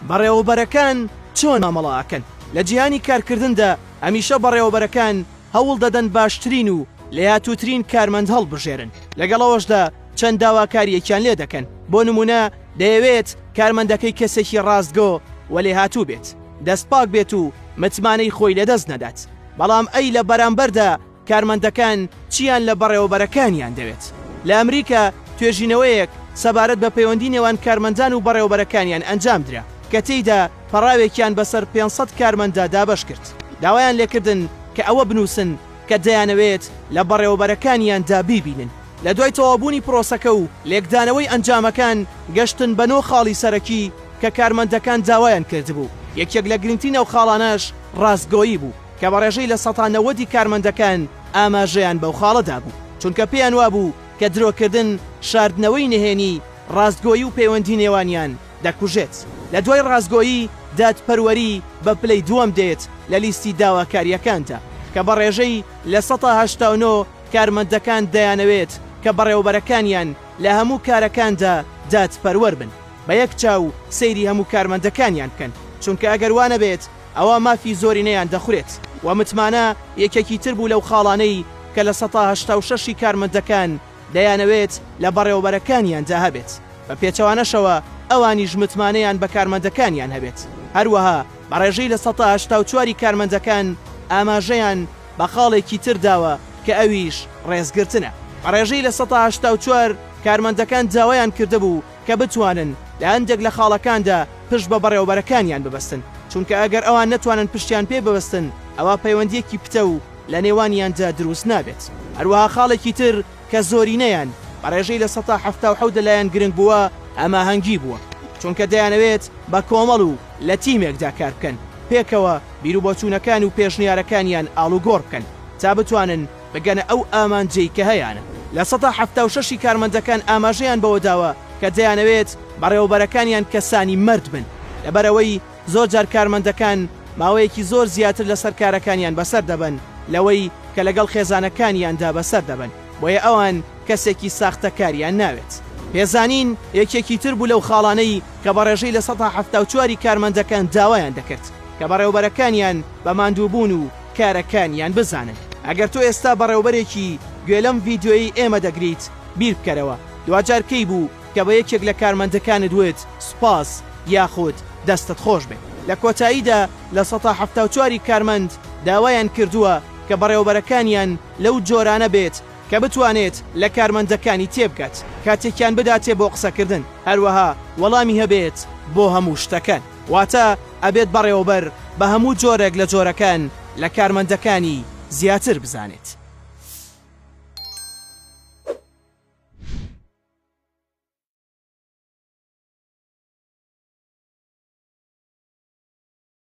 بەڕێوەبەرەکان چۆن مامەڵە ئەکەن؟ لە جیهانی کارکردندا هەمیشە بەڕێوەبەرەکان هەوڵ دەدەن باشترین و لێهاتووترین کارمەند هەڵبژێرن، لەگەڵ ئەوەشدا چەند داواکارییەکیان لێ دەکەن، بۆ نموونە دەیەوێت کارمەندەکەی کەسێکی ڕاستگۆ و لێهاتوو بێت، دەستپاک بێت و متمانەی خۆی لەدەست نەدات، بەڵام ئەی لە بەرامبەردا کارمەندەکان چییان لە بەڕێوەبەرەکانیان دەوێت؟ لە ئەمریکا توێژینەوەیەک سەبارەت بە پەیوەندی نێوان کارمەندان و بەڕێوەبەرەکانیان ئەنجامدرا، کە تێیدا پەڕاوێکیان بەسەر 500 کارمەنددا دابەشکرد، داوایان لێکردن کە ئەوە بنووسن کە دەیانەوێت لە بەڕێوەبەرەکانیاندا بیبینن. لە دوای تەواوبوونی پرۆسەکە و لێکدانەوەی ئەنجامەکان، گەشتن بە نۆ خاڵی سەرەکی کە کارمەندەکان داوایان کردبوو، یەکێک لە گرنگترین ئەو خاڵانەش ڕاستگۆیی بوو. کە بە ڕێژەی 90% ی کارمەندەکان ئاماژەیان بەو خاڵە دابوو، چونکە پێیان وابوو کە درۆکردن شاردنەوەی نهێنی ڕاستگۆیی و پەیوەندی نێوانیان دەکوژێت. لە دوای ڕاستگۆیی، دادپەروەری بە پلەی دووەم دێت لە لیستی داواکارییەکاندا، کە بە ڕێژەی 89% کارمەندەکان دەیانەوێت کە بەڕێوەبەرەکانیان لە هەموو کارەکاندا دادپەروەر بن، بە یەک چاو سەیری هەموو کارمەندەکانیان بکەن، چونکە ئەگەر وا نەبێت ئەوا مافی زۆرینەیان دەخورێت و متمانە یەکێکی تر بوو لەو خاڵانەی کە 86% ی کارمەندەکان دەیانەوێت لە بەڕێوەبەرەکانیاندا هەبێت، بە پێچەوانەشەوە ئەوانیش متمانەیان بە کارمەندەکانیان هەبێت. هەروەها بە ڕێژەی 84% ی کارمەندەکان ئاماژەیان بە خاڵێکی تر داوە کە ئەویش ڕێزگرتنە. بە ڕێژەی 84% کارمەندەکان داوایان کردبوو کە بتوانن لە هەندێک لە خاڵەکاندا پشت بە بەڕێوەبەرەکانیان ببەستن، چونکە ئەگەر ئەوان نەتوانن پشتیان پێ ببەستن ئەوا پەیوەندییەکی پتەو لە نێوانیاندا دروست نابێت. هەروەها خاڵێکی تر کە زۆرینەیان بە ڕێژەی 77% لایان گرنگ بووە هەماهەنگی بووە، چونکە دەیانەوێت بە کۆمەڵ و لە تیمێکدا کار بکەن، پێکەوە بیروبۆچوونەکان و پێشنیارەکانیان ئاڵوگۆڕ بکەن تا بتوانن بگەنە ئەو ئامانجەی کە هەیانە. 76% ی کارمەندەکان ئاماژەیان بەوەداوە کە دەیانەوێت بەڕێوەبەرەکانیان کەسانی مەرد بن، لەبەرئەوەی زۆرجار کارمەندەکان ماوەیەکی زۆر زیاتر لەسەر کارەکانیان بەسەر دەبەن لەوەی کە لەگەڵ خێزانەکانیاندا بەسەر دەبەن، بۆیە ئەوان کەسێکی ساختەکاریان ناوێت. پێزانین یەکێکی تر بوو لەو خاڵانەی کە بە ڕێژەی 74% ی کارمەندەکان داوایان دەکرد کە بەڕێوەبەرەکانیان بە ماندووبوون و کارەکانیان بزانن. ئەگەر تۆ ئێستا بەڕێوەبەرێکی گوێ لەم ڤیدیۆیەی ئێمە دەگریت بیر بکەرەوە دواجار کەی بوو کە بە یەکێک لە کارمەندەکانت وت سوپاس یاخود دەستت خۆش بێت؟ لە کۆتاییدا 74% ی کارمەند داوایان کردووە کە بەڕێوەبەرەکانیان لەو جۆرانە بێت کە بتوانێت لە کارمەندەکانی تێبگات، کاتێکیان بداتێ بۆ قسەکردن، هەروەها وەڵامی هەبێت بۆ هەموو شتەکان. واتە ئەبێت بەڕێوەبەر بە هەموو جۆرێک لە جۆرەکان لە کارمەندەکانی زیاتر بزانێت.